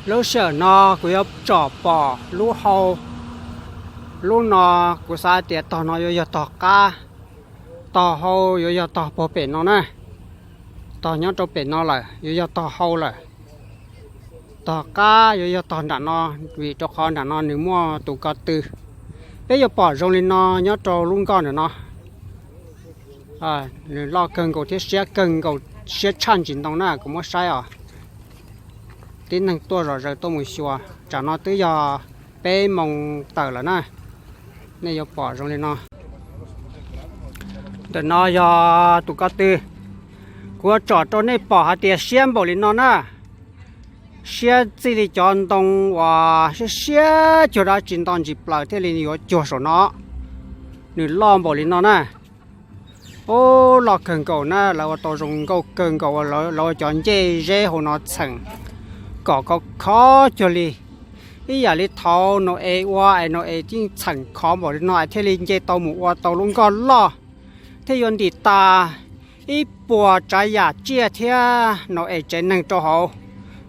Lub sij hawm no kuv yuav tsom pom lub hau, lub no kuv xav tias tog no yuav yog tog qab, tog hau yuav yog tog puag pem no na, tog nyob rau pem no lawm yuav yog tog hau lawm. Tog qab yuav yog tog nram no, vim rau qhov nram no nws muaj tus ko tw. Peb yuav pom zoo li no nyob rau lub nkoj ntawm no. Nws loj kawg nkaus thiab siab kawg nkaus, siab tshaj ntsis ntoo na, kuv muab saib os. Tib neeg tuaj zom zaws tuaj mus xyuas, tsam no twb yog peb moos tawm lawm na. Nej yuav pom zoo li no. Ntawm no yog tus ko tw. Kuv yuav tsom rau nej pom hais tias siab npaum li no na. Siab txij li cov ntoo uas siab siab cuag dab tsi nto ntsis plaws thiaj li yuav cuag saum no. Nws loj npaum li no na. Ub, loj kawg nkaus na, lawv ua tau zoo nkauj kawg nkaus, lawv ua cov ncej zeb hauv no txheem kom khov khov cuag li. Ib yam li thaud Nau-es ua es Nau-es yeej txheem khov npaum li no es thiaj li nce tau mus ua tau lub nkoj loj, thiaj yuav ntim tas ib puas tsav yam tsiaj thiab Nau-es tsev neeg rau hauv.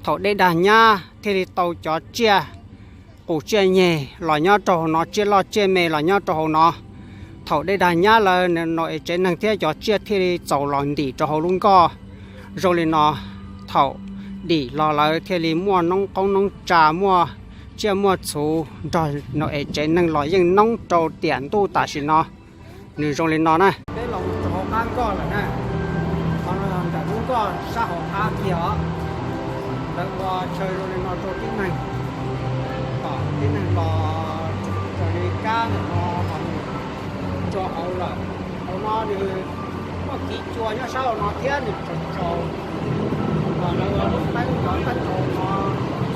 Thaum dej dag nyab thiaj li tau cov tsiaj qus tsiaj nyeg los nyob rau hauv no, tsiaj loj tsiaj me los nyob rau hauv no. Thaum dej dag nyab lawm Nau-es tsev neeg thiab cov tsiaj thiaj li txaus los ntim rau hauv lub nkoj zoo li no. Thaum dim los lawv thiaj li muaj noob qoob noob tsa, muaj tsiaj muaj txhu nrog Nau-es tsev neeg los yeej noob rau tiam ntuj tam sim no. Nws zoo li no na. Peb los mus rau hauv qab nkoj lawm na. Qhov no ntawm lub nkoj sab hauv qab kiag os. Lawv ua chaw zoo li no rau tib neeg, kom tib neeg los raws li kab ntawm no ho mus rau hauv lawm. Hauv no nws muaj kiv cua nyob sab hauv no thiab nws tsaus tsaus. Lawv ua lub teeb cov teeb hauv no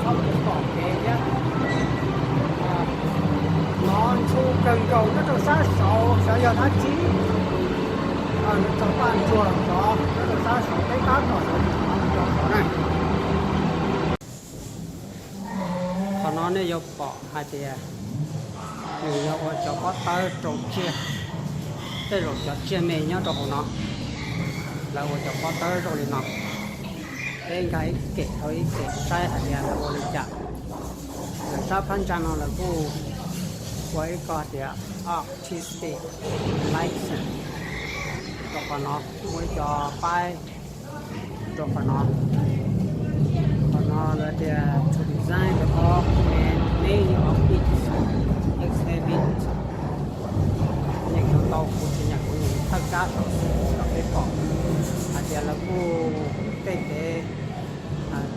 txhob pom kev thiab. Nov ntxhu kawg nkaus nyob rau sab saud xyov yog dab tsi. Nws txog paj ntsuag cov nyob rau sab saud peb tab tom sawv ntxov na. Qhov no nej yuav pom hais tias nws yog ua cov pob tawb rau tsiaj, tej zaum cov tsiaj me nyob rau hauv no. Lawv ua cov pob tawb zoo li no. Peb nkag ib kem dhau ib kem saib hais tias lawv ua li cas. Lawv sab phab ntsa no lawv kuj ua ib qho tias artistic license rau qhov no, muaj ib co paib rau qhov no. Qhov no lawv tias to design the hall and many of its exhibits. Nyeem no tau kuv tsis nyeem, kuv nyeem thawj kab saum xwb kom peb pom hais tias lawv kuj tej kev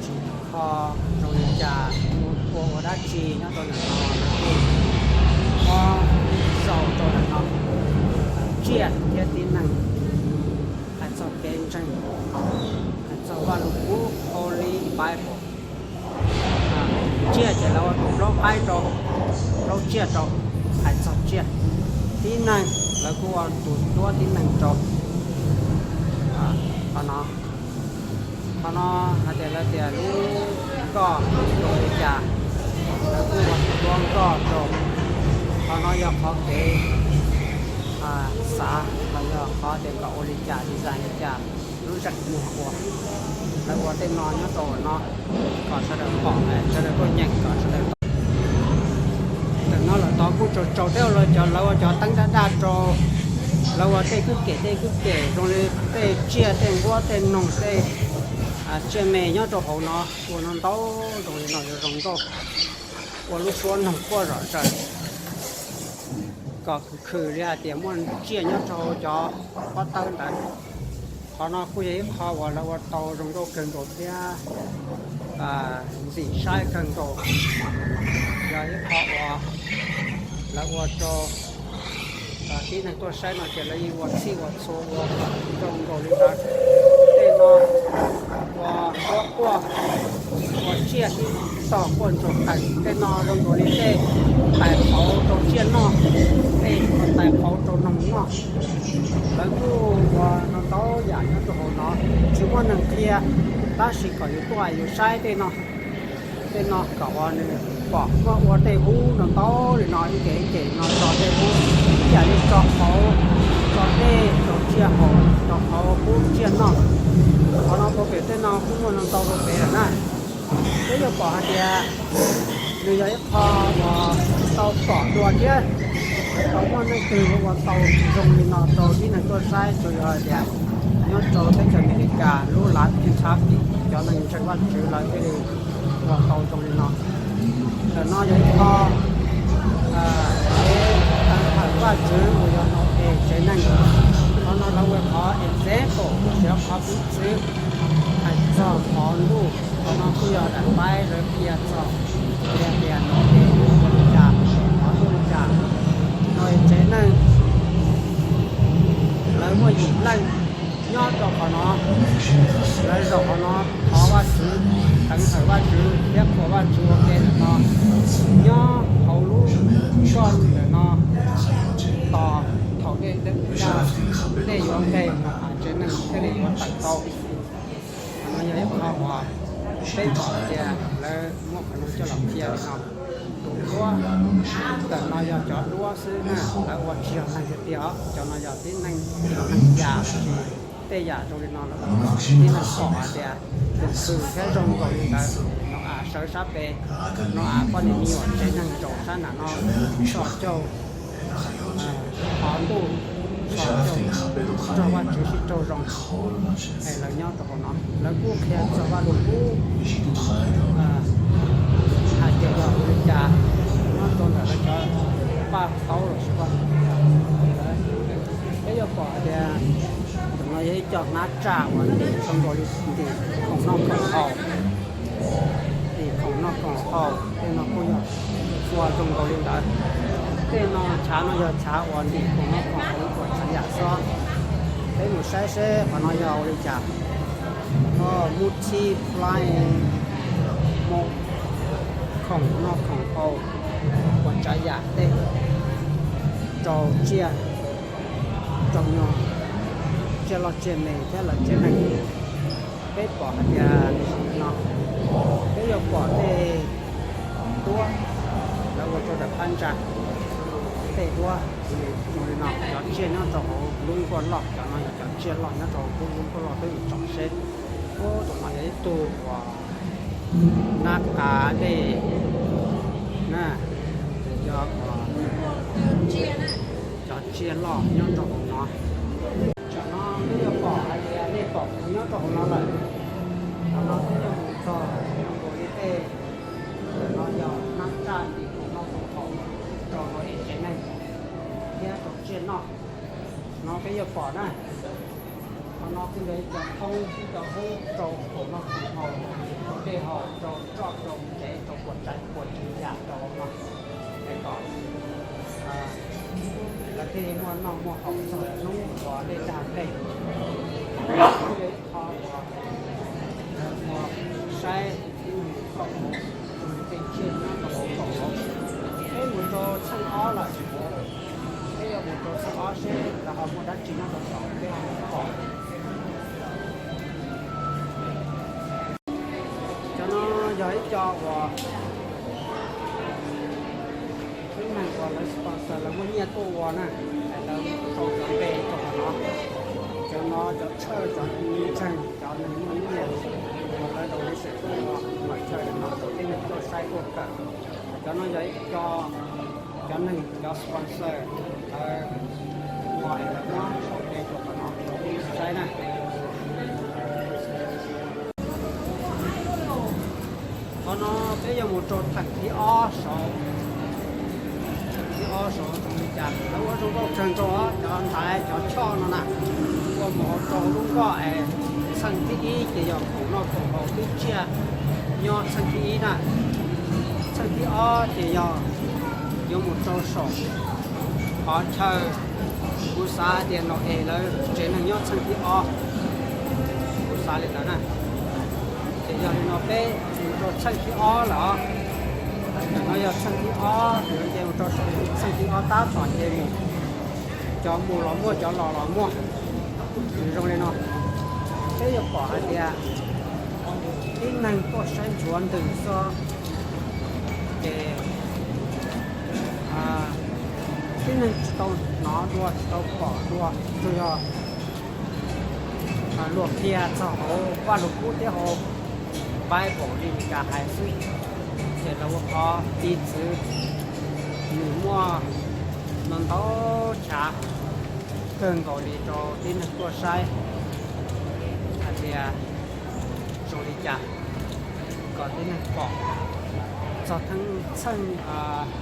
tsis kho zoo li cas, ua ua dab tsi nyob rau ntawm no lawv kuj muab sau rau ntawm no. Tsiaj thiab tib neeg, hais txog kev ntseeg, hais txog Vaj Lug Kub, Holy Bible. Tsiaj ces lawv ua tus plaub qaib rau, plaub tsiaj rau, hais txog tsiaj. Tib neeg lawv kuj ua tus duab tib neeg rau. Qhov no, qhov no hais tias lawv tias lub nkoj zoo li cas, lawv kuj ua tus duab nkoj rau. Qhov no yog qhov kev xav los yog qhov tias kom ua li cas, design li cas, lub zeem muag ua. Lawv ua tej no nyob rau no kom sawv daws pom, sawv daws tuaj nyeem kom sawv daws tau. Ntawm no lawm tod kuj tsaus tsaus thiab, lawv cov, lawv ua cov teeb daj daj rau, lawv ua tej kwj kem tej kwj kem zoo li tej tsiaj tej nquab tej noog tej tsiaj me nyob rau hauv no, ua no ntau zoo li no yuav zoo nkauj, ua lub suab noog quaj zom zaws kom khwm khwm li hais tias muaj tsiaj nyob rau hauv cov pob tawb ntawd. Qhov no kuj yog ib qho uas lawv ua tau zoo nkauj kawg nkaus thiab ntxim saib kawg nkaus. Yog ib qho uas lawv ua rau tib neeg tuaj saib no ces lawv yeej ua txhij ua txhua ua zoo nkaus li ntawd. Tej no ua nquab quaj, ua tsiaj sib tog quaj ntsuag qees. Tej no zoo nkaus li tej tais qhauv rau tsiaj noj, tej tais qhauv rau noog noj. Lawv kuj ua no ntau yam nyob rau hauv no, tsis muaj neeg qhia, tab sis kom yus tuaj yus saib tej no. Tej no kom uas nws pom muaj ua tej hub no ntau li no, ib kem ib kem no tso tej hub, ib yam li tso qhauv, tso dej, tso tsiaj haus, tso qhauv pub tsiaj noj. Qhov no puag pem tej no kuj muaj no ntau rau pem lawm na. Peb yuav pom hais tias nws yog ib qho uas tau pom dua thiab tau muaj neeg twg ua tau zoo li no rau ib neeg tuaj saib, tsuas yog hais tias nyob rau teb chaws Amelikas lub lav Kentucky, cov neeg ntseeg Vajtswv lawv thiaj li ua tau zoo li no. Ntawm no yog ib qho tsev teev hawm Vajtswv uas yog Nau-es tsev neeg. Qhov no lawv ua qhov example los sis qhov piv txwv hais txog qhov ntuj. Qhov no kuj yog daim paib lawv qhia txog tias Nau-es ua li cas, qhov ntuj li cas. Nau-es tsev neeg lawv muaj yim leej nyob rau qhov no, lawv zaum qhov no thov Vajtswv, teev hawm Vajtswv thiab qhuas Vajtswv ua ke ntawm no. Nyob hauv lub zoj ntawm no, tos thaum dej teb, dej yuav nqes, tsev neeg thiaj li yuav tawm tau. Qhov no yog ib qho uas peb pom tias lawv muab qhov no coj los qhia li no. Tus duab ntawm no yog cov duab xwb na, lawv ua tsis yog neeg tiag tiag os. Cov no yog tib neeg, tib neeg yam los sis tej yam zoo li no lawm. Tib neeg pom hais tias tus khw thiab zoo nkaus li ntawd. Nau-as sawv sab pem, Nau-as poj niam me nyuam tsev neeg zaum sab nram no tso caug qhov ntuj, tso caug nrog Vajtswv sib raug zoo. Es lawv nyob rau hauv no lawv kuj qhia txog Vaj Lug Kub hais tias yog ua li cas nyob rau ntawm lawv cov paj taub los sis Vaj Lug Kub. Peb yuav pom hais tias ntawm no yog ib co hnab tsaj uas ntim zoo nkaus li ntim khoom noj khoom haus. Ntim khoom noj khoom haus, tej no kuj yog ua zoo nkaus li ntawd. Tej no chav no yog chav uas ntim khoom noj khoom haus ua tsav yam xwb. Peb mus saib seb qhov no yog ua li cas. Multiplying mo, khoom noj khoom haus ua tsav yam tej rau tsiaj rau nyuag, tsiaj loj tsiaj me thiab lawv tsev neeg. Peb pom hais tias no, peb yuav pom tej duab lawv ua rau ntawm phab ntsa, tej duab zoo li no, cov tsiaj nyob rau hauv lub nkuaj loj, cov no yog cov tsiaj loj nyob rau hauv lub nkuaj loj twb tsom seb. Ub, tus no yog ib tug uas nab qa dej na, yog cov tsiaj loj nyob rau hauv no. Tam no peb yuav pom hais tias nej pom kuv nyob rau hauv no lawm. Qhov no peb yuav mus txog nkaus li tej, no yog nab tsaj ntim khoom noj khoom haus rau Nau-es tsev neeg thiab rau tsiaj noj. No peb yuav pom na, qhov no kuj yog ib co thoob, ib co hoob rau khoom noj khoom haus, rau dej haus, rau roj, rau tsev, rau puas tsav puas tsw yam rau no, es kom lawv thiaj li muaj noj muaj haus txog hnub uas dej tag nqes. Kuj yog ib qho uas saib ib mus kaum hauv, tej tsiaj nyob rau hauv kaum hauv. Peb mus rau txheej ob lawm, peb yuav mus rau txheej ob seb lawv ho muaj dab tsi nyob rau saum peb ho mus pom. Cov no yog ib co uas tib neeg uas lawv sponsor, lawv muaj nyiaj tuaj ua na, es lawv sau cov npe rau qhov no. Cov no cov tshawj, cov ntseeg, cov neeg muaj nyiaj uas lawv donation tuaj ua, mas tshawj no rau tib neeg tuaj saib tuaj kawm. Cov no yog ib co, cov neeg, cov sponsor, lawv ua es lawv muab sau npe rau qhov no rau tib neeg saib na. Qhov no peb yuav mus rau theem thib ob saud. Thib ob saud zoo li cas, lawv ua zoo nkauj kawg nkaus os, cov ntaiv cov choj no na. Ua mus rau lub nkoj es txheej thib ib ces yog khoom noj khoom haus kwv txhiaj nyob txheej thib ib na. Txheej thib ob ces yog yuav mus rau saum qhov chaw kuv xav tias Nau-es lawv tsev neeg nyob txheej thib ob, kuv xav li ntawd na. Ces yog li no peb mus rau txheej thib ob lawm os. Ntawm no yog txheej thib ob, nce mus rau saum txheej thib ob tab tom nce mus. Cov mus los muaj, cov los los muaj. Nws zoo li no, peb yuav pom hais tias tib neeg tuaj saib ntxuav ntws xwb, ces tib neeg tsis tau hnov dua, tsis tau pom dua, tsuas yog luag qhia txog hauv Vaj Lug Kub thiab hauv Bible li Meskas hais xwb, ces lawv ua qhov piv txwv nws muaj ntau ntau chav kawg nkaus li rau tib neeg tuaj saib hais tias zoo li cas kom tib neeg pom. Txog txheej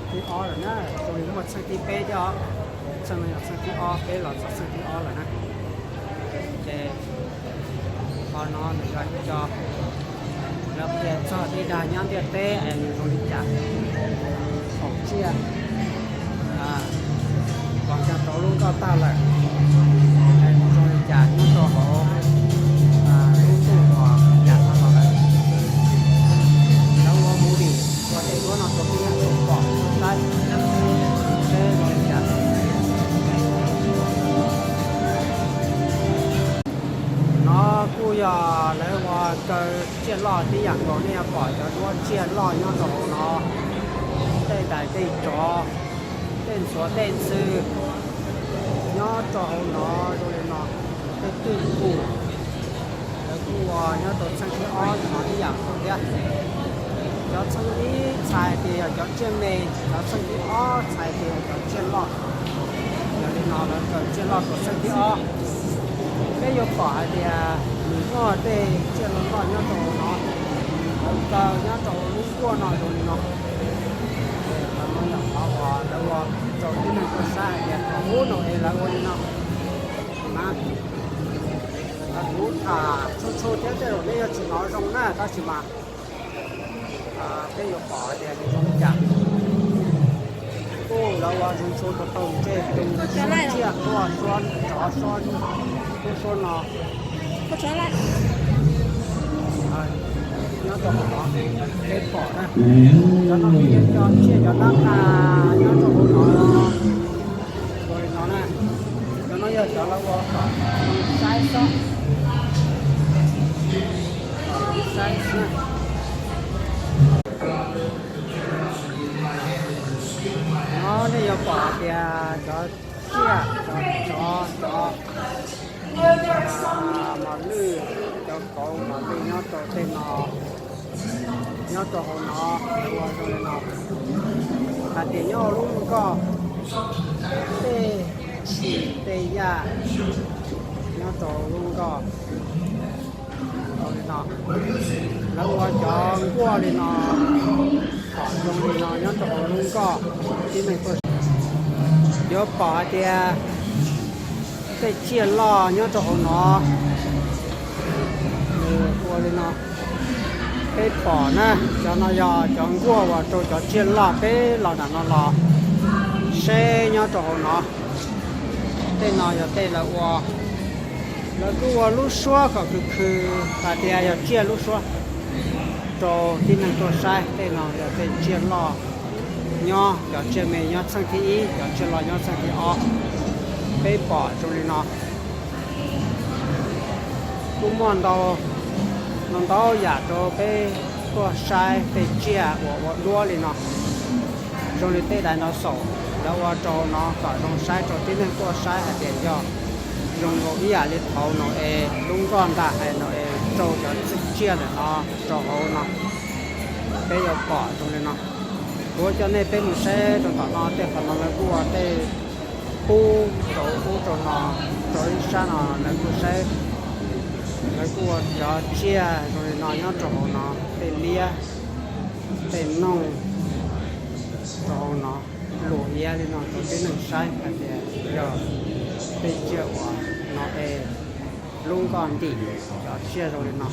thib ob lawm na, zoo li muaj txheej thib peb thiab os. Txheej no yog txheej thib ob, peb los txog txheej thib ob lawm na. Ces qhov no nws yog ib co lawv qhia txog tej dag nyob ntiaj teb es nws zoo li cas, thaum tsiaj los nco rau lub nkoj tag lawm es nws zoo li cas nyob rau hauv lub ntuj uas yam no los lawm. Lawv ua movie ua tej duab no rau tib neeg tau pom tau saib seb zoo li cas. No kuj yog lawv ua kaw tsiaj loj tib yam nkaus, nej yuav pom cov duab tsiaj loj nyob rau hauv no, tej dais tej tsov, tej ntxhuav tej ntxhw nyob rau hauv no zoo li no, tej twj kum. Lawv kuj ua nyob rau txheej thib ob no ib yam nkaus thiab. Cov txheej ib txhais tias yog cov tsiaj me, cov txheej thib ob txhais tias yog cov tsiaj loj. Yog li no lawv kaw tsiaj loj rau txheej thib ob. Peb yuav pom hais tias nws muaj tej tsiaj loj loj nyob rau hauv no, lawv kaw nyob rau hauv lub nkuaj no zoo li no. Qhov no yog qhov uas lawv ua rau tib neeg tuaj saib hais tias thaum ub Nau-es lawv ua li no na. Kuv tham tshuaj tshuaj thiab tej zaum nej yuav tsis hnov zoo na, tab sis mas peb yuav pom hais tias nws zoo li cas. Kuj lawv ua zoo tshuaj rau tau ntsej tus suab tsiaj, suab tsov, suab, suab no. Nyob rau hauv no peb pom na, cov no yog cov tsiaj cov dab qas nyob rau hauv no. Ua li no na, cov no yog cov lawv ua kom saib xwb, saib xwb. No nej yuav pom hais tias cov tsiaj, cov tsov, cov mos lwj, cov kauv mos lwj nyob rau tej no, nyob rau hauv no, lawv ua zoo li no. Hais tias nyob hauv lub nkoj, tej tshis tej yaj nyob rau lub nkoj. Lawv ua cov nkuaj li no, kom zoo li no nyob rau hauv lub nkoj, tib neeg tuaj yuav pom hais tias tej tsiaj loj nyob rau hauv no, nws ua li no. Peb pom na, cov no yog cov nkuaj uas rau cov tsiaj loj peb los nram no los seb nyob rau hauv no. Tej no yog tej lawv ua, lawv kuj ua lub suab kom khwv khwv hais tias yog tsiaj lub suab rau tib neeg tuaj saib. Tej no yog tej tsiaj loj nyob, cov tsiaj me nyob txheej thib ib, cov tsiaj loj nyob txheej thib ob. Peb pom zoo li no. Kuj muaj ntau, ntau ntau yam rau peb tuaj saib tej tsiaj uas ua duab li no. Zoo li tej dinosaur, lawv ua rau no kom zoo saib rau tib neeg tuaj saib hais tias yog zoo nkaus ib yam li thaum Nau-es lub nkoj ntag, es Nau-es rau cov tsiaj ntawm no rau hauv no. Peb yuav pom zoo li no. Kuv coj nej peb mus saib rau tom no, tej qhov no lawv kuj ua tej qub rau ub rau no, rau ib sab no lawv kuj saib, lawv kuj ua cov tsiaj zoo li no nyob rau hauv no, tej liab, tej nooj rau hauv no, luam iav li no rau tib neeg saib hais tias yog tej tsiaj uas Nau-es lub nkoj ntim, cov tsiaj zoo li no.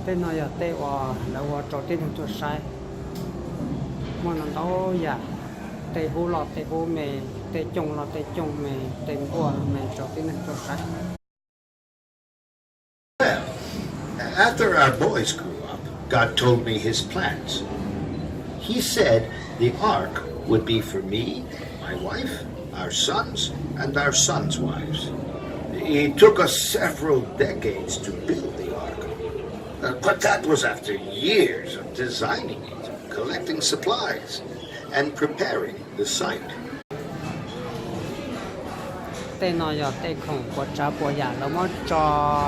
Tej no yog tej uas lawv ua rau tib neeg tuaj saib, muaj ntau ntau yam, tej hub loj tej hub me, tej cooj loj tej cooj me, tej nkuaj me rau tib neeg tuaj saib. Well, after our boys grew up, God told me his plans. He said the ark would be for me, my wife, our sons, and our sons' wives. It took us several decades to build the ark. Uh, but that was after years of designing it, collecting supplies, and preparing the site. Tej no yog tej khoom puas tsav puas yam lawv muab tso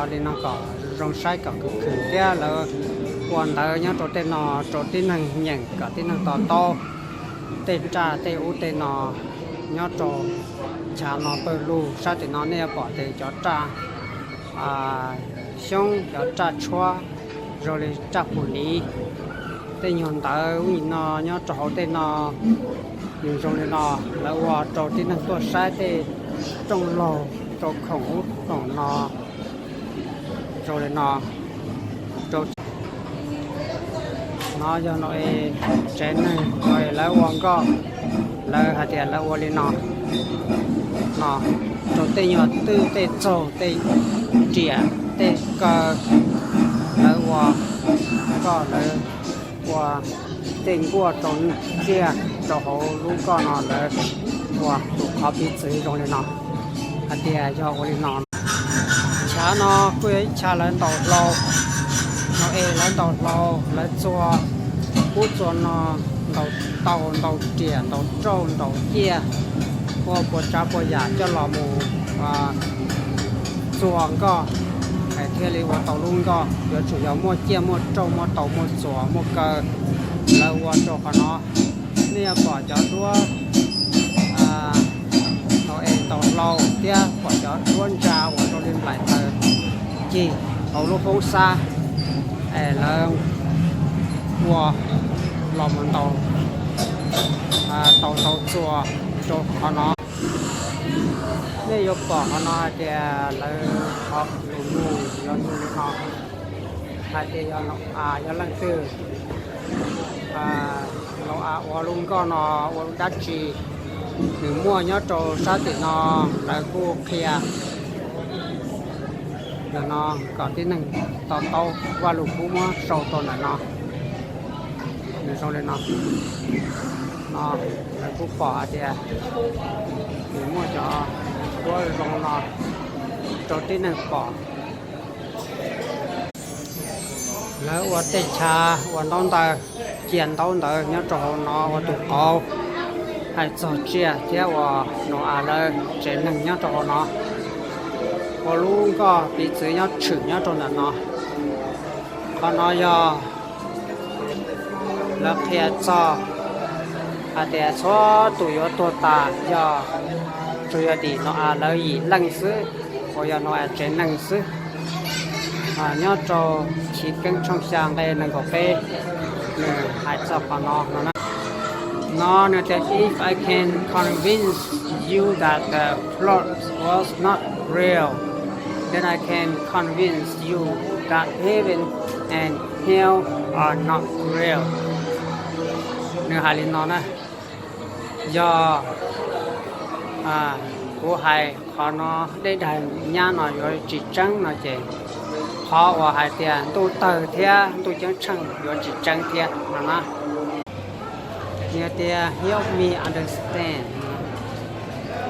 li no kom zoo saib kom khwv khwv thiab lawv ua ntawv nyob rau tej no rau tib neeg nyeem kom tib neeg to taub. Tej raj tej ub tej no nyob rau chav no pawg lug. Sab tim no nej yuav pom tias cov raj xyoob, cov raj tshuab, zoo li raj pum liv. Tej nyuag ntawv ub no nyob rau hauv tej no nws zoo li no, lawv ua rau tib neeg tuaj saib tej rooj laug, rau khoom ub khoom no zoo li no. Rau no yog no es tsev neeg no es lawv ua nkoj, lawv hais tias lawv ua li no, no rau tej nyuag twj tej txaug tej riam tej kaw, lawv ua nkoj, lawv ua tej nkuaj rau tsiaj rau hauv lub nkoj no, lawv ua tus qhov piv txwv zoo li no hais tias yog ua li no. Chav no kuj yog ib chav lawv ntaus hlau, no es lawv ntaus hlau, lawv txua ub txua no, ntaus taub ntaus riam ntaus rauj ntaus ciaj, ua puas tsav puas yam coj los mus txua nkoj, es thiaj li ua tau lub nkoj. Yuav tsum yog muaj ciaj muaj rauj muaj taub muaj txuas muaj kaw, lawv ua rau qhov no. Nej yuav pom cov duab no es ntaus hlau thiab pom cov duab ntsa uas zoo li nplaim taws cig hauv lub foob xab, es lawv ua los mus ntaus, tau tau txuas rau qhov no. Nej yuav pom qhov no hais tias lawv qhov lus nug yuav nug li no hais tias yog Nau-as yog leej twg, Nau-as ua lub nkoj no ua lub dab tsi, nws muaj nyob rau sab tim no, lawv kuj qhia ntawm no kom tib neeg to taub. Vaj Lug Kub muab sau rau ntawm no, nws zoo li no. No lawv kuj pom hais tias nws muaj cov duab zoo no rau tib neeg pom. Lawv ua tej chav ua ntaub ntawv, cia ntaub ntawv nyob rau hauv no ua tus qauv, hais txog tsiaj thiab uas Nau-as lawv tsev neeg nyob rau hauv no, ua lub nkoj piv txwv nyob tshwm nyob rau ntawm no. Qhov no yog lawv qhia txog hais tias txhua tus yuav tuag tas yog tsuas yog tim Nau-as lawv yim leej xwb, uas yog Nau-as tsev neeg xwb. Nyob rau Chiv Keeb tshooj xya nqe nees nkaum peb, nws hais txog qhov no no na. No nws tias, if I can convince you that the flood was not real, then I can convince you that heaven and hell are not real. Nws hais li no na, yog kuv hais qhov no dej dag nyab no yuav tsis tseeb no ces qhov uas hais tias ntuj tawg thiab ntuj ceeb tsheej yuav tsis tseeb thiab no na. Nws tias help me understand,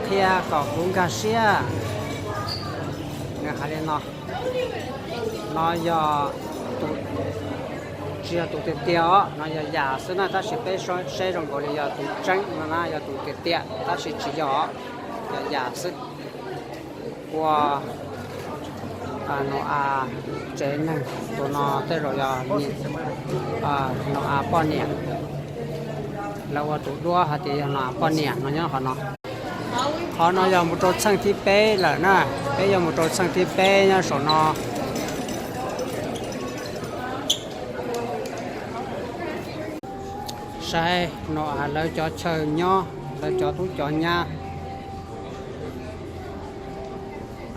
qhia kom kuv nkag siab. Nws hais li no, no yog tus, tsis yog tus tiag tiag os, no yog yam xwb na, tab sis peb saib zoo nkaus li yog tus tseeb no na, yog tus tiag tiag tab sis tsis yog, yog yam xwb. Ua Nau-as tsev neeg, tus no tej zaum yog Nau-as poj niam. Lawv ua tus duab hais tias yog Nau-as poj niam no nyob qhov no. Qhov no yog mus rau txheej thib peb lawm na, peb yuav mus rau txheej thib peb nyob saum no. Saib no lawv cov chaw nyob, lawv cov tub cov nyab.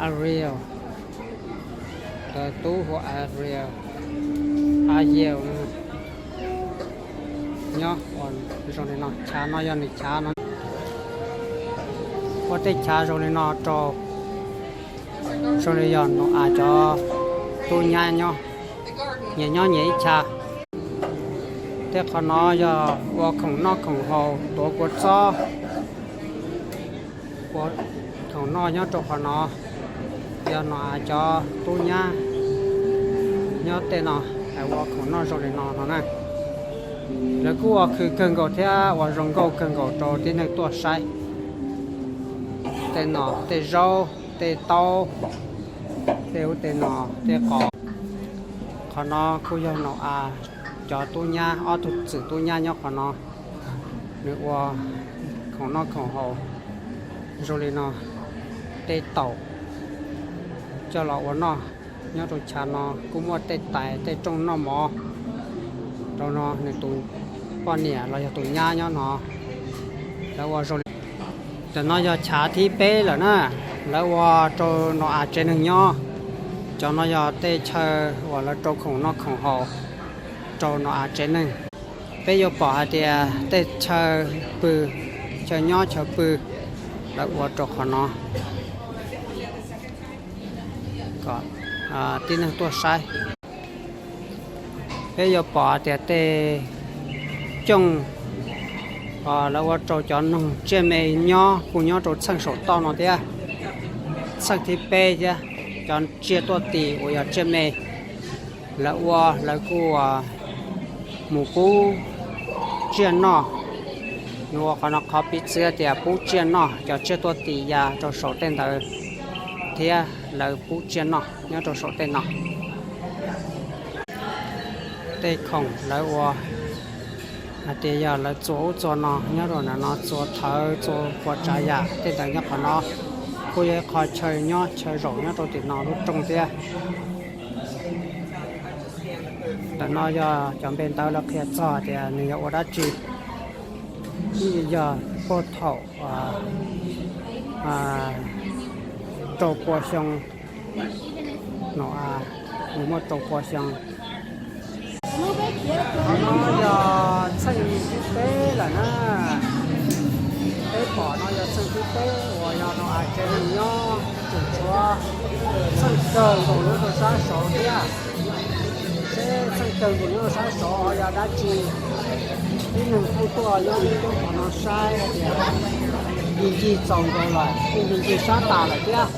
Ariel, tus tub hu ua Ariel, Ariel nyob ua zoo li no, chav no yog nws chav no. Ua tej chav zoo li no rau, zoo li yog Nau-as cov tub nyab nyob, nyias nyob nyias ib chav. Tej qhov no yog ua khoom noj khoom haus, tuav kua txob, ua khoom noj nyob rau qhov no. Yog Nau-as cov tub nyab, Nyob tej no, ua khoom noj zoo li no no na. Lawv kuj ua khw kawg nkaus thiab ua zoo nkauj kawg nkaus rau tib neeg tuaj saib. Tej no, tej zaub, tej taub, tej ub tej no, tej qos. Qhov no kuj yog Nau-as cov tub nyab, ob tug txwm tub nyab nyob qhov no. Nws ua khoom noj khoom haus zoo li no, tej taum coj los ua noj. Nyob rau chav no kuj muaj tej tais tej rooj noj mov rau no, nws tus poj niam los yog tus nyab nyob no. Lawv ua zoo li, ntawm no yog chav thib peb lawm na, lawv ua rau Nau-as tsev neeg nyob. Cov no yog tej chaw uas lawv rau khoom noj khoom haus rau Nau-as tsev neeg. Peb yuav pom hais tias tej chaw pw, chaw nyob chaw pw, lawv ua rau qhov no kom tib neeg tuaj saib. Peb yuav pom hais tias tej cooj lawv ua rau cov noog tsiaj me nyob kuj nyob rau txheej saum toj no thiab. Txheej thib peb thiab, cov tsiaj tuaj tis uas yog tsiaj me, lawv ua lawv kuj mus pub tsiaj noj. Nws ua qhov no qhov piv txwv tias pub tsiaj noj, cov tsiaj tuaj tis ya rau saum tej ntawd thiab lawv pub tsiaj noj nyob rau saum tej no. Tej khoom lawv ua hais tias yog lawv txua ub txua no nyob rau ntawm no, txua thawv txua puas tsav yam tej ntawd nyob qhov no. Kuj yog ib qho chaw nyob chaw zaum nyob rau tim no lub rooj thiab. Ntawm no yog cov npe ntawv lawv qhia txog tias nws yog ua dab tsi. Ib yog puag thaum rau pua xyoo no, nws muaj rau pua xyoo. Qhov no yog txheej thib peb lawm na. Peb pom no yog txheej thib peb uas yog Nau-as tsev neeg nyob, tseem tshuav txheej kawg nkaus nyob rau sab saud thiab. Seb txheej kawg nkaus nyob rau sab saud ho yog dab tsi. Tib neeg kuj tuaj nyob coob coob qhov no saib tias ncig ncig txaus nkaus lawm, kuj ncig ncig sab tas lawm thiab.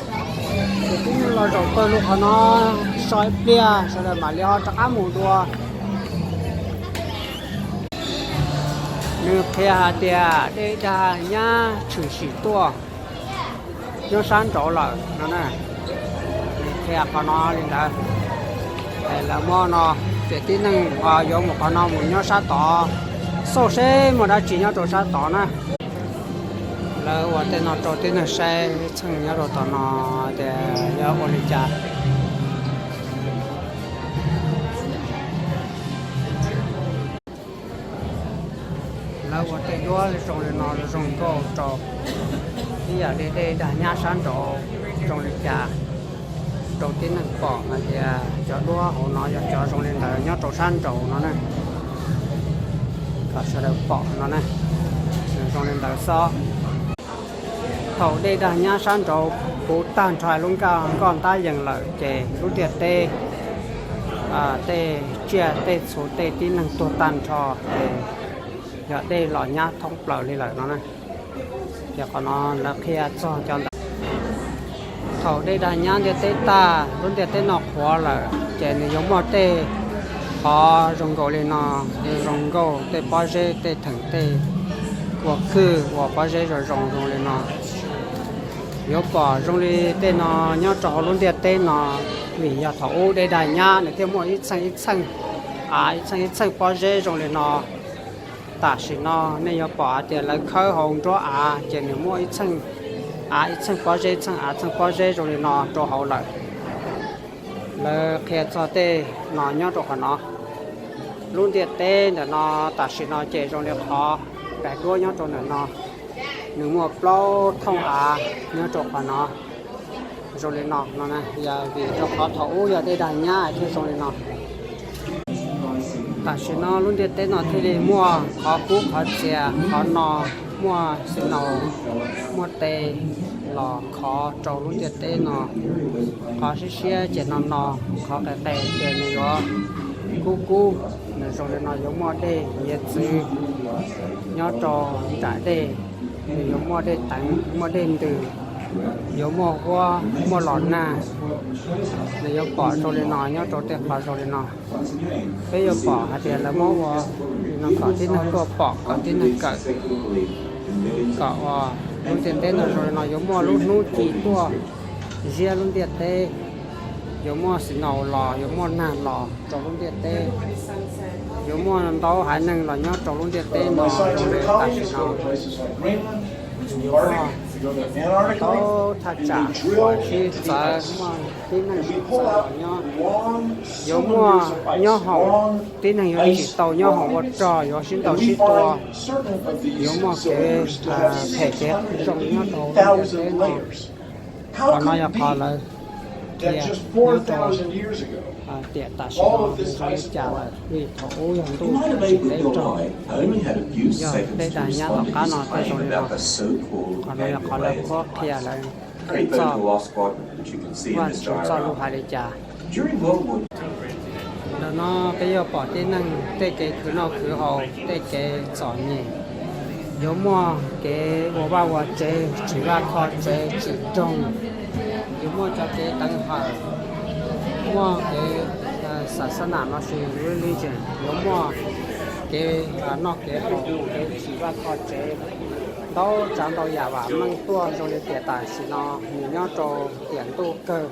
Ces tib neeg los zaum pawg lug qhov no so ib pliag sawv daws mam li ho rov qab mus dua. Nws qhia hais tias dej dag nyab tshwm sim tuaj nyob sab nraud lawm no na. Nws qhia qhov no li ntawd. Lawv muab no, ces tib neeg yuav mus qhov no mus nyob sab tod, xauj seb muaj dab tsi nyob rau sab tod na. Lawv ua tej no rau tib neeg saib txheej nyob rau tom no tias yog ua li cas. Lawv ua tej duab zoo li no zoo nkauj rau, ib yam li dej dag nyab sab nraud zoo li cas, rau tib neeg pom hais tias cov duab hauv no yog cov zoo li ntawd nyob rau sab nraud no na. Kom sawv daws pom no na, zoo li ntawd xwb. Thaum dej dag nyab sab nraud puv tag nrho lub nkoj ntab yees lawm ces lub ntiaj teb, tej tsiaj tej txhu tej tib neeg tuag tag nrho ces yog dej los nyab thoob plaws li lawm no na. Ces qhov no lawv qhia txog cov ntawd. Thaum dej dag nyab ntiaj teb tag, lub ntiaj teb no qhuav lawm ces nws yuav muaj tej qhov zoo nkaus li no, zoo nkauj tej pob zeb tej theem tej kua kwj uas pob zeb zoo zoo zoo li no. Yuav pom zoo li tej no nyob rau hauv lub ntiaj teb no, vim yog thaum ub dej dag nyab nws thiaj muaj ib txheej ib txheej av, ib txheej ib txheej pob zeb zoo li no. Tam sim no nej yuav pom hais tias lawv khawb hauv nruab av ces nws muaj ib txheej av, ib txheej pob zeb, txheej av, txheej pob zeb zoo li no rau hauv lawm. Lawv qhia txog tej no nyob rau qhov no. Lub ntiaj teb ntawm no tam sim no ces zoo li qhov daim duab nyob rau ntawm no, nws muaj plaub thooj av nyob rau qhov no. Zoo li no no, yog vim rau qhov thaum ub yog dej dag nyab thiaj zoo li no. Tam sim no lub ntiaj teb no thiaj li muaj qhov kub qhov txias, qhov no muaj snow, muaj tes los khov rau lub ntiaj teb no. Qhov siab siab ces no no, qhov qis qis ces nws yuav kub kub, nws zoo li no yuav muaj dej nyiav txwv nyob rau nram dej, nws yuav muaj dej teev muaj dej ntws. yuav muaj huab muaj los nag, nws yuav pom zoo li no nyob rau tej qhov zoo li no. Peb yuav pom hais tias lawv muab ua li no kom tib neeg tuaj pom, kom tib neeg kawm, kom ua lub ntiaj teb no zoo li no yuav muaj lub hnub ci tuaj ziab lub ntiaj teb, yuav muaj snow los, yuav muaj nag los rau lub ntiaj teb, yuav muaj ntau haiv neeg los nyob rau lub ntiaj teb no zoo li tam sim no. Ntau thaj tsam uas sib txawv, muaj tib neeg sib txawv los nyob, yuav muaj nyob hoom, tib neeg yuav tsis tau nyob hoom ua rog, yuav sib ntaus sib tua, yuav muaj kev phem kev zoo nyob rau lub ntiaj teb no. Qhov no yog qhov lawv qhia nyob rau tiam tam sim no zoo li cas lawm, vim thaum ub yog ntuj tsis teb rog, yog tej dag nyab tom qab no thiaj zoo li no. Qhov no yog qhov lawv qhuab qhia lawv txoj, Vajtswv txoj lus hais li cas. Ntawm no peb yuav pom tib neeg tej kev khwv noj khwv haus, tej kev txom nyem, yuav muaj kev ua vaj ua tsev, tsim vaj kho tsev, tsim roog, yuav muaj cov kev teev hawm, muaj kev xav xab nam no sis religion, yuav muaj kev noj kev haus, kev tsim vaj kho tsev, ntau tsav ntau yam vam meej tuaj zoo li tiam tam sim no nws nyob rau tiam ntuj kawg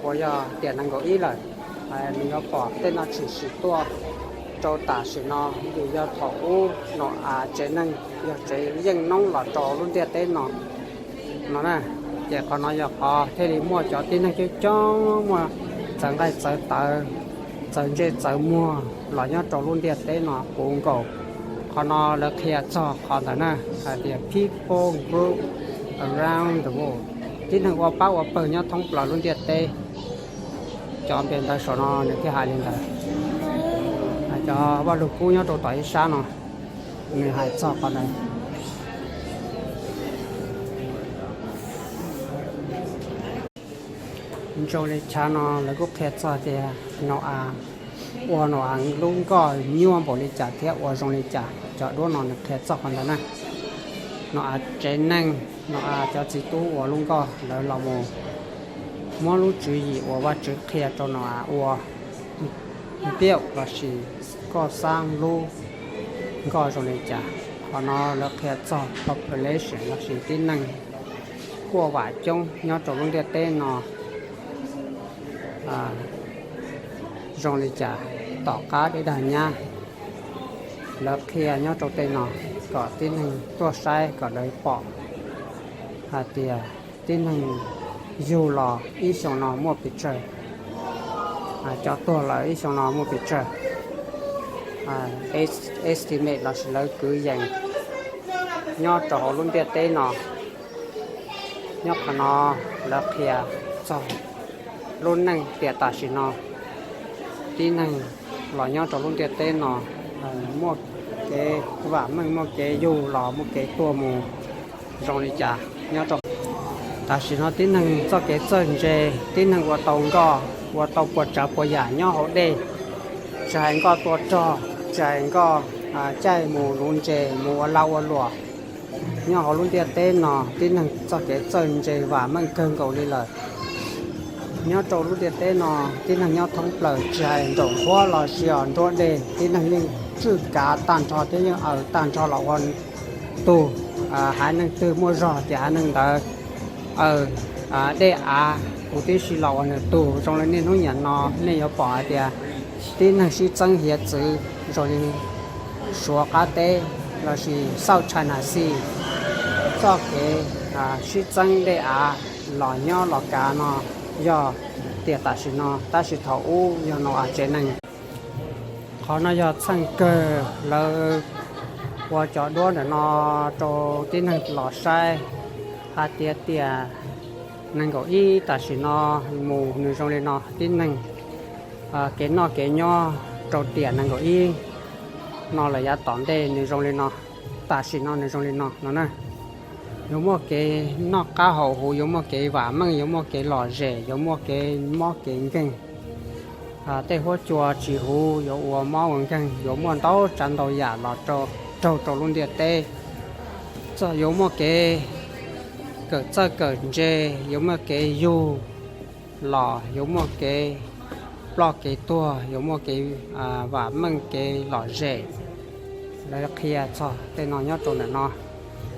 uas yog tiam nees nkaum ib lawm. Nws yuav pom tej no tshwm sim tuaj rau tam sim no, vim yog thaum ub Nau-as tsev neeg yog tsev yeej noob los rau lub ntiaj teb no no na. Ces qhov no yog qhov thiaj li muaj cov tib neeg coob coob muaj txawv nqaij txawv tawv, txawv ntsej txawv muag los nyob rau lub ntiaj teb no puv nkaus. Qhov no lawv qhia txog qhov ntawd na, hais tias people group around the world, tib neeg ua pab ua pawg nyob thoob plaws lub ntiaj teb. Cov npe ntawv saum no nws thiaj hais li ntawd. Cov Vaj Lug Kub nyob rau tom ib sab no, nws hais txog qhov ntawd. Zoo li chav no lawv kuj qhia txog tias Nau-as ua Nau-as lub nkoj nyuaj npaum li cas thiab ua zoo li cas, cov duab no nws qhia txog qhov ntawd na. Nau-as tsev neeg, Nau-as cov txiv tub ua lub nkoj, lawv los mus muab lub tswv yim uas Vajtswv qhia rau Nau-as ua build lossis koj xab lub nkoj zoo li cas. Qhov no lawv qhia txog population lossis tib neeg kuaj vam coob nyob rau lub ntiaj teb no zoo li cas tom qab dej dag nyab. Lawv qhia nyob rau tej no kom tib neeg tuaj saib kom lawv pom hais tias tib neeg yug los ib xyoo no muaj pes tsawg, cov tuag lawm ib xyoo no muaj pes tsawg. Estimate lossis lawv kwv yees nyob rau hauv lub ntiaj teb no. Nyob qhov no lawv qhia txog lub neej tiam tam sim no, tib neeg los nyob rau lub ntiaj teb no muaj kev vam meej, muaj kev yug los muaj kev tuag mus zoo li cas nyob rau. Tam sim no tib neeg txoj kev txawj ntse, tib neeg ua tau nkoj, ua tau puas tsav puas yam nyob hauv dej, tsis hais nkoj tua rog, tsis hais nkoj caij mus nuv ntses mus ua lag ua luam. Nyob hauv lub ntiaj teb no tib neeg txoj kev txawj ntse vam meej kawg nkaus li lawm. Nyob rau lub ntiaj teb no tib neeg nyob thoob plaws tsis hais nraum nqhuab los sis nruab dej tib neeg yeej tswj kav tag nrho thiab yeej aws tag nrho los ua tug. Haiv neeg twg muaj zog ces haiv neeg ntawd aws dej av huv tib si los ua nws tug. Zoo li niaj hnub niam no nej yuav pom hais tias tib neeg sib txeeb hiav txwv zoo li Suav qab teb lossis South China Sea, txoj kev sib txeeb dej av los nyob los kav no yog tiam tam sim no, tab sis thaum ub yog Nau-as tsev neeg. Qhov no yog txheej kawg lawv ua cov duab ntawm no rau tib neeg los saib hais tias tiam nees nkaum ib tam sim no mus nws zoo li no, tib neeg kev noj kev nyob rau tiam nees nkaum ib no lawm yav tom ntej nws zoo li no, tam sim no nws zoo li no no na. Yuav muaj kev noj qab haus huv, yuav muaj kev vam meej, yuav muaj kev lom zem, yuav muaj kev mob kev nkeeg. Tej huab cua tsis huv yuav ua mob ua nkeeg, yuav muaj ntau tsav ntau yam los raug rau lub ntiaj teb. Txog yuav muaj kev kawm txawj kawm ntse, yuav muaj kev yug los yuav muaj kev ploj kev tuag, yuav muaj kev vam meej kev lom zem. Lawv qhia txog tej no nyob rau ntawm no.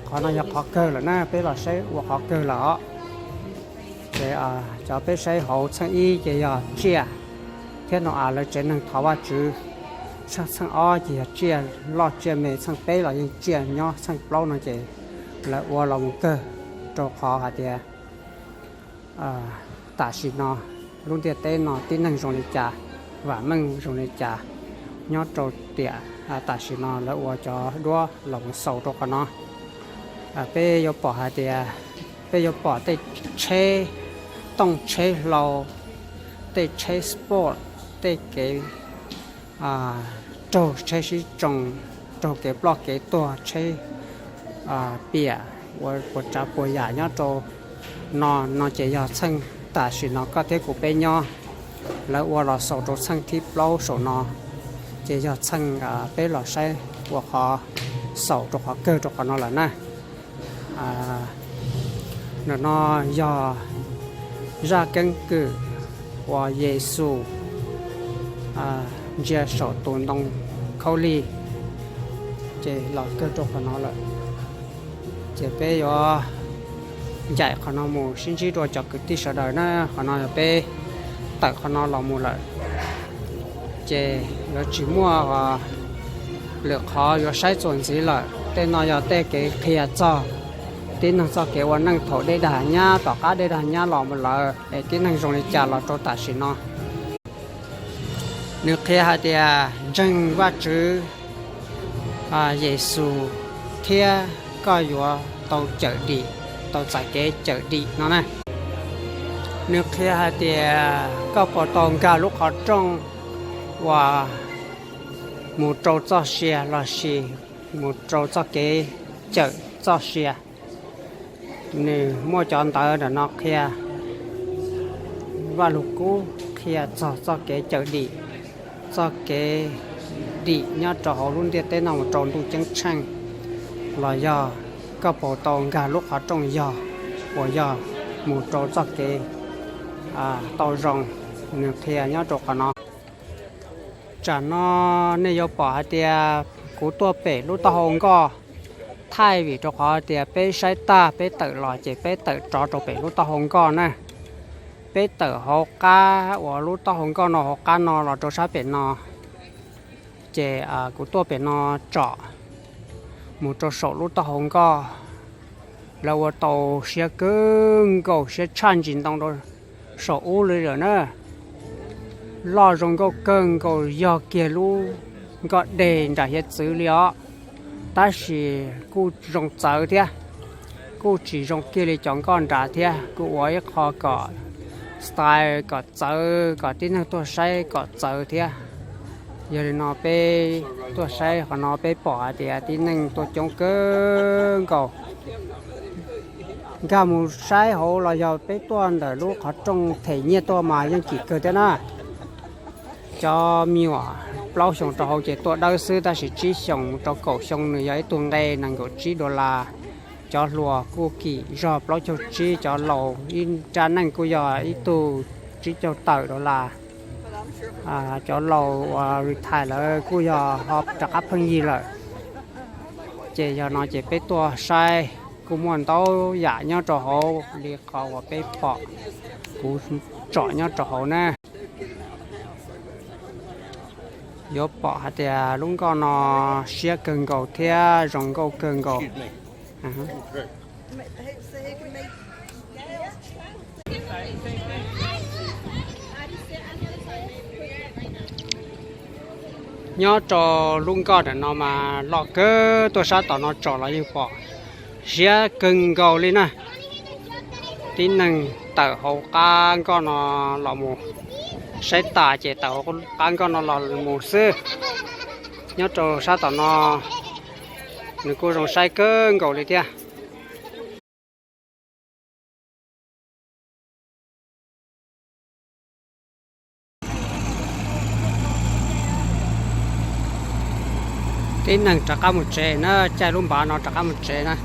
Qhov no yog qhov kawg lawm na, peb los saib ua qhov kawg lawm os. Ces cov peb saib hauv txheej ib ces yog tsiaj thiab no a lawv tsev neeg thov Vajtswv. Txheej ob ces yog tsiaj loj tsiaj me, txheej peb los yeej tsiaj nyob, txheej plaub no ces lawv ua los mus kawg rau qhov hais tias tam sim no lub ntiaj teb no tib neeg zoo li cas, vam meej zoo li cas nyob rau tiam tam sim no lawv ua cov duab los mus xaus rau qhov no. Peb yuav pom hais tias, peb yuav pom tej tsheb tooj tsheb hlau, tej tsheb sport, tej kev raug tsheb sib tsoo, raug kev ploj kev tuag, tsheb piam ua puas tsav puas yam nyob rau no, no ces yog txheej tam sim no koj thiab kuv peb nyob. Lawv ua los xaus rau txheej thib plaub saum no, ces yog txheej peb los saib ua qhov xaus rau qhov kawg rau qhov no lawm na. Ntawm no yog zaj keeb kwm uas Yexus ntsia saum tus ntoo khaub lig, ces los kawg rau qhov no lawm. Ces peb yuav ncaim qhov no mus sib ntsib dua cov kwv tij sawv daws na. Qhov no yog peb tawm qhov no los mus lawm, ces yuav tsis muaj lwm qhov yuav saib txuas ntxiv lawm. Tej no yog tej kev qhia txog tib neeg txoj kev ua neej thaum dej dag nyab, tom qab dej dag nyab los mus lawm es tib neeg zoo li cas los rau tam sim no. Nws qhia hais tias ntseeg Vajtswv, Yexus, thiab koj yuav tau cawm dim, tau txais kev cawm dim no na. Nws qhia hais tias koj puas tau nkag lub qhov rooj uas mus rau txoj sia lossis mus rau txoj kev cawm txoj sia. Nws muaj cov ntawv ntawm no qhia, Vajluskub qhia txog txoj kev cawm dim, txoj kev dim nyob rau hauv lub ntiaj teb no mus rau ntuj ceeb tsheej, los yog koj puas tau nkag lub qhov rooj yog uas yog mus rau txoj kev tau zoo. Nws qhia nyob rau qhov no. Tsam no nej yuav pom hais tias kuv tuaj pem lub taub hau nkoj, thaij vim rau qhov tias peb saib tag peb tawm los ces peb tawm rov rau pem lub taub hau nkoj na. Peb tawm hauv qab uas lub taub hau nkoj no hauv qab no los rau sab pem no, ces kuv tuaj pem no tsom mus rau saum lub taub hau nkoj. Lawv ua tau siab kawg nkaus, siab tshaj ntsis ntoo rau saum ub li lawm na. Loj zoo nkauj kawg nkaus, yog kiag lub nkoj deg nram hiav txwv li os. Tab sis kuj zoo txawv thiab, kuj tsis zoo kiag li cov nkoj nrad thiab, kuj ua ib qho kom style kom txawv, kom tib neeg tuaj saib kom txawv thiab. Yog li no peb tuaj saib qhov no peb pom hais tias tib neeg tuaj coob kawg nkaus. Nkag mus saib hauv los yog peb tuaj ntawm lub qhov rooj them nyiaj tuaj mas yeej kim kawg thiab na. Cov me nyuam plaub xyoos rau hauv ces tuaj dawb xwb, tab sis tsib xyoos mus rau kaum xyoo nws yog ib tug nqe nees nkaum tsib dollar. Cov hluas kuj kim zog plaub caug tsib, cov laus ib nrab neej kuj yog ib tug tsib caug tawm dollar. Cov laus uas retire lawm kuj yog ho rov qab pheej yig lawm. Ces yog no ces peb tuaj saib kuj muaj ntau yam nyob rau hauv li qhov uas peb pom kuv tsom nyob rau hauv na. Yuav pom hais tias lub nkoj no siab kawg nkaus thiab zoo nkauj kawg nkaus. Nyob rau lub nkoj ntawm no mas loj kawg, tuaj sab tom no tsom los yeej pom, siab kawg nkaus li na. Tib neeg tawm hauv qab nkoj no los mus, saib tas ces tawm hauv qab nkoj no los mus xwb. Nyob rau sab tom no nws kuj zoo saib kawg nkaus li thiab. Tib neeg rov qab mus tsev na, caij lub npav no rov qab mus tsev na.